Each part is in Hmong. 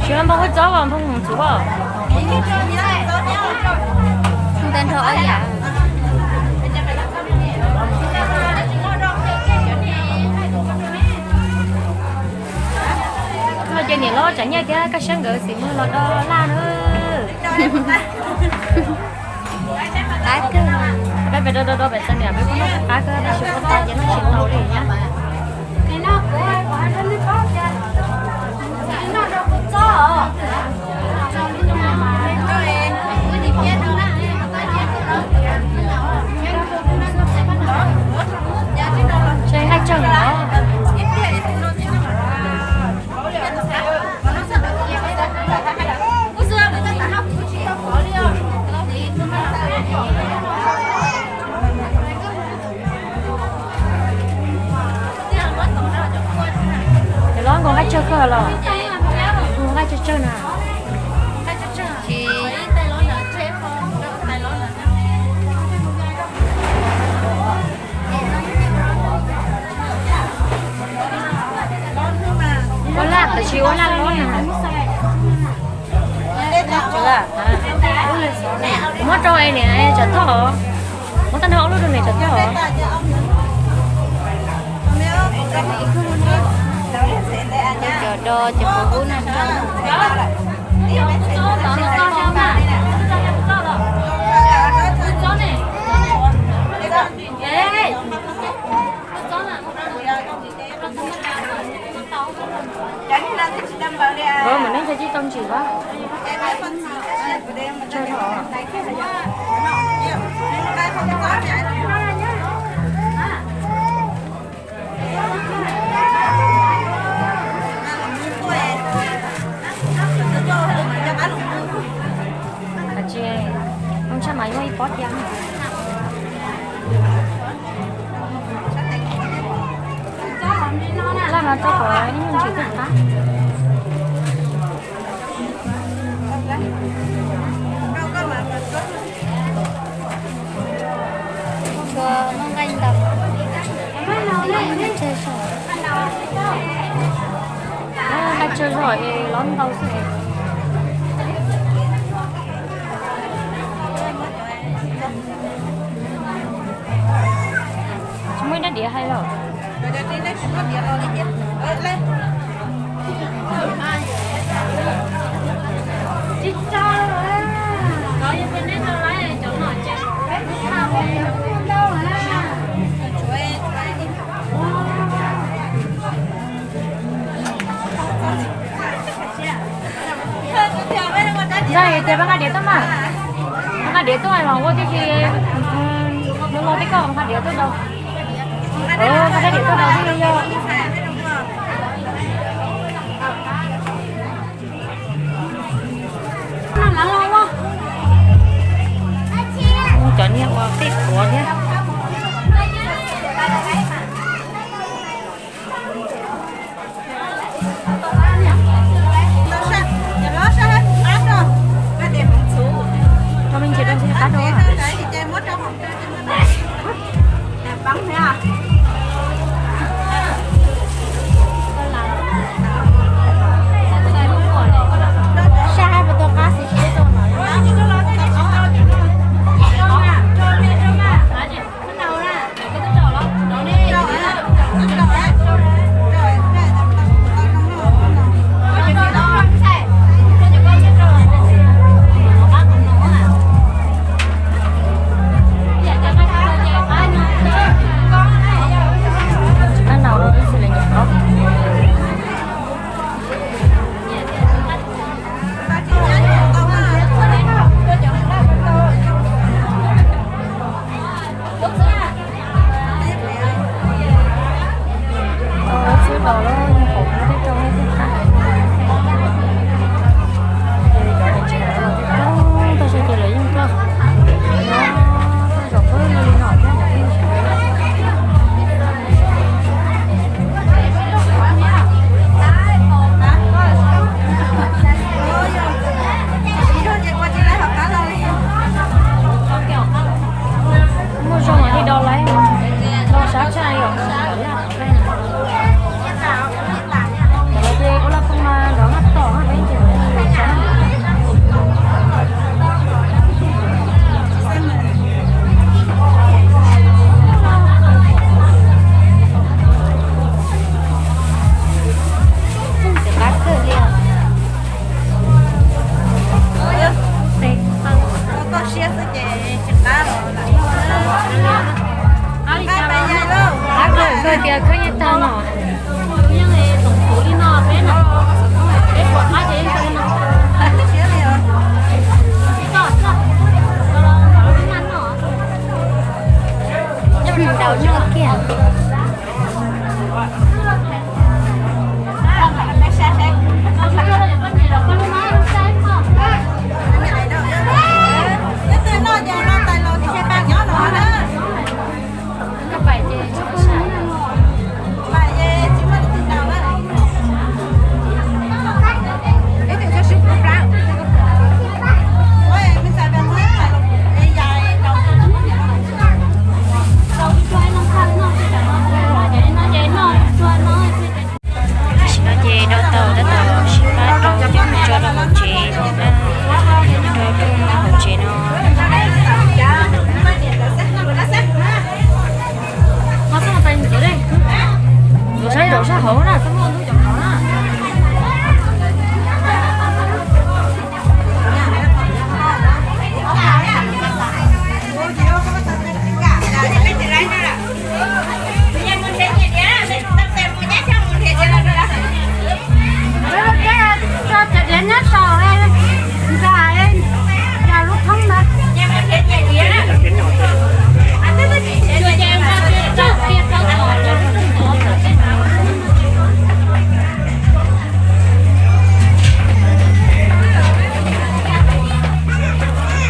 Tsis npog hwj txob os, npog mus txuv os. Ntawd nrog ob yam. Los ces niam loj tsam nyiaj thiab kaj siab nkawd xim mus los do laj na. Peb pem do do do pem xav niam peb kuj noj qab kawg tab sis ua tau ces noj tsis tau li na. Tsev nqaij tsawg no. Ces los nkaus nqaij tsawg kawg los? Nkaus nqaij tsawg tsawg na. Ua laj tab sis ua laj lob na. Kuv muab rau es niam tsam thoj os. Muab tag nrho ob lub rau niam tsam thoj os. Cov do ces kuv hub no rau. Mus neb ntshe tsis tau ntsim los. Tsawg los? Tsis, mus tshaj mas yuav ib pob tiag. Laj mas rau kom ib nyuag ntsim thiaj qab. Tshuav muaj nqaij ntau. Nqaij tsawg zog es los ntau xwb. Tsis muaj ib rab diav hais los? Ntxawg tias pab nqa diav tuaj mas, pab nqa diav tuaj los ua tib si, mus mus tib koj nqa diav tuaj rau. Nqa diav tuaj rau xwb yog. Cov niag ua qij quav thiab. Rau me ntsis rau ntsis qab rau. Hauv na, txhob muaj lub cov qhov na.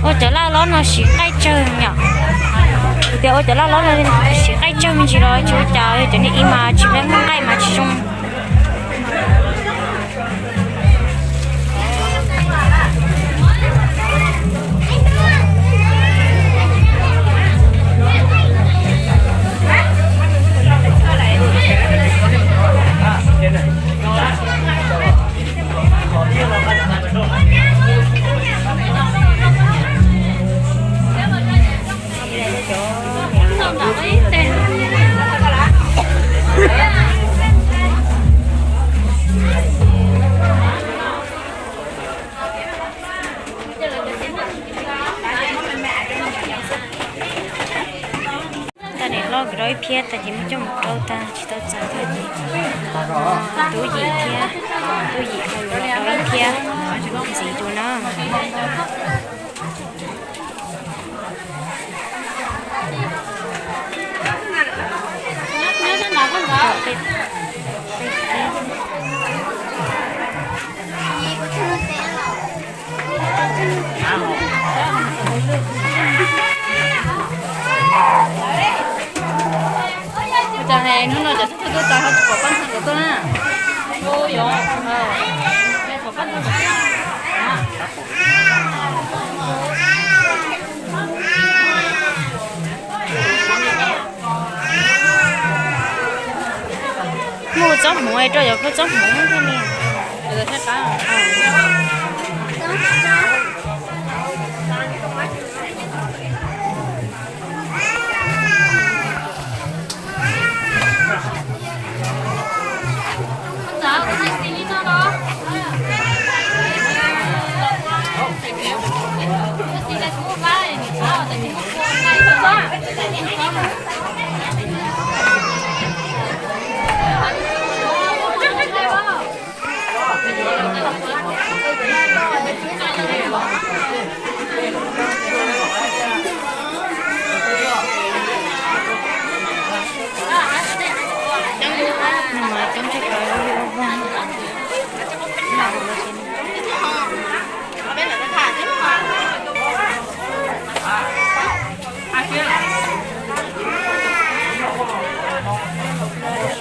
Ua cov laj lob no siv nqaij tsawg yom? Kuv tias ua cov laj lob no siv nqaij tsawg me ntsis los tsis ua cas, cov niag ib mas tsis muaj nqaij mas tsis zoo. Tag niam hlob nkawd rau ib phiab tag ces muab coj mus rau tag tsis tau txaus tag ces tub yim thiab, tub yim rau ib phiab ntxiv dua na. Hnub no cov tub tuaj txog ho tsis pom pab ntxhee nkawd tuaj na. Pom pab ntxhee nkawd tuaj. Muaj txob hmoov rau cov khaub txob hmoov thiab li.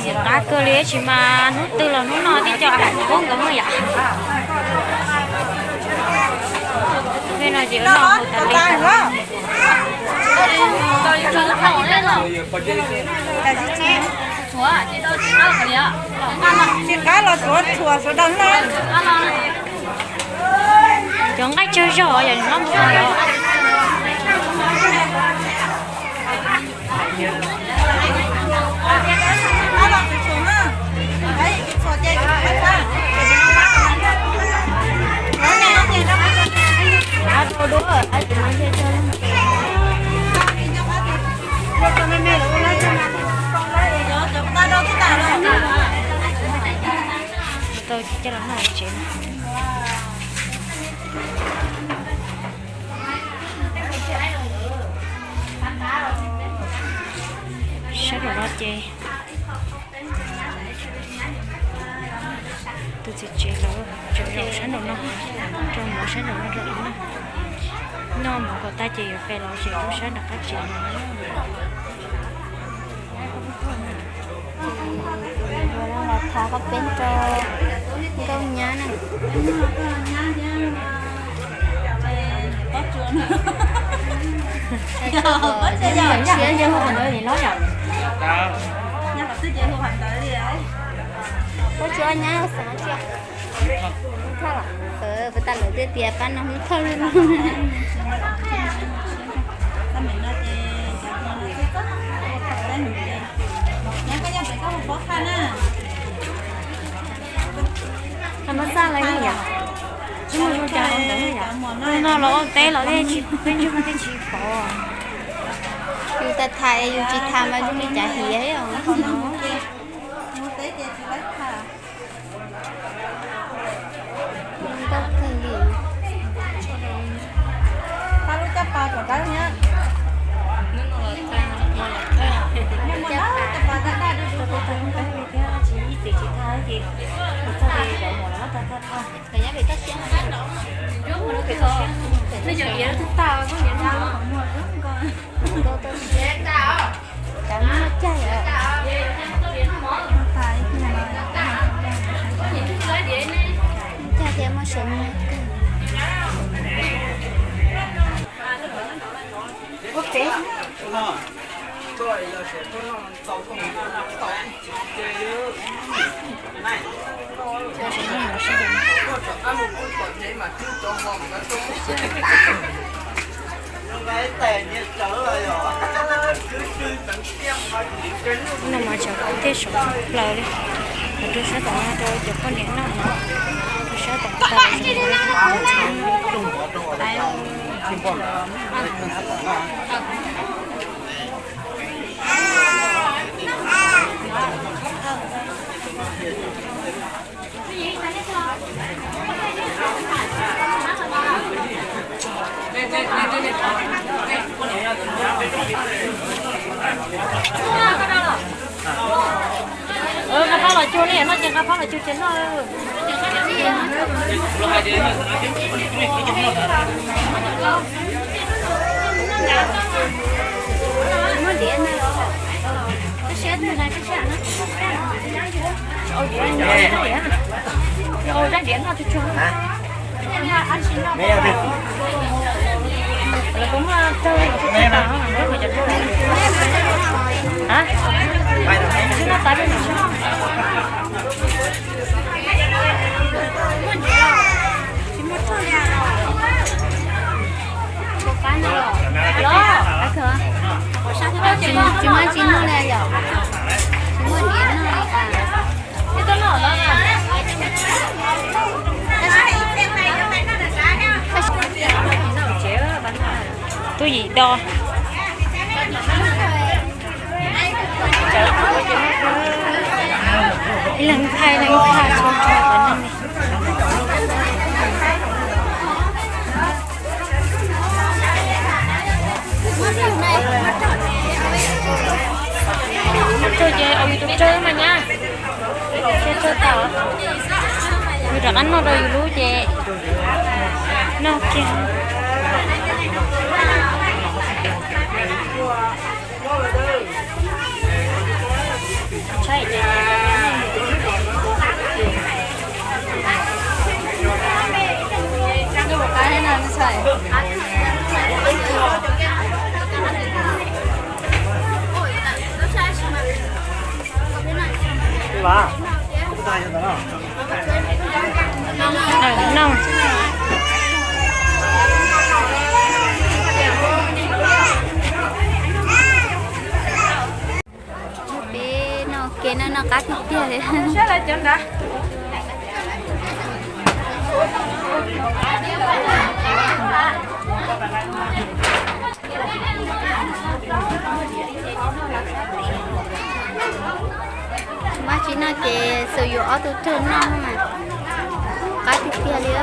Txiv qab kawg li, tsis mas hnub twg los hnub no tib co a poob nkawd muaj yam. Hnub no ces ua noj haus tas li. Txiv qab los tsuav txhuam sawv daws noj. Cov nqaij tsawg zog yog noj mus los. Tau coj los noj tsev. Sab nraum no ces tus txiv tsev lawv tseem zaum sab nraum no, rau mov sab nraum no rau lawv noj. Noj mov kom tag ces yuav pem los tsev rau sab nram qab tsev no. Los thov koj peb rau nkauj nyab na. Pob tsuas nyab xav thiab. Thawj los, puas tas lawv tias tias pab no hu thawj li no. Nyab, koj nyob pem koj hu pob thaj na. Muab xaj los yog, tsis muaj zoo cas hauv ntawd yom. No los ua teb los tej tsis, peb ntsej muag tej tsis pom. Yus tas tham yus tsis tham mas zoo li cas hiav os. Nkauj kawg li. Nkauj tau siab, cov muaj caij os. Caij thiab muaj seem muag kawg. No mas tsam kuv thiaj sawv plaws li. Kuv rau sab tom no rau cov poj niam noj no, rau sab tom no. Nqa phab los cuag li, noj ces nqa phab los cuag ces noj. Tsis muaj tsis muaj li yom. Tsis muaj diav noj li. Tub yim do. Ib leeg thaij ib leeg thaij tso tso tom no li. Tsawg ces yus tus tsawg mas nyab. Tsawg tsawg tau. Yus rov qab noj rau yus lub ces noj kiag. Peb noj kev no noj qab tiag tiag li. Mas tsis noj ces xav yuav ob tug rog noj mas qab tiag tiag li.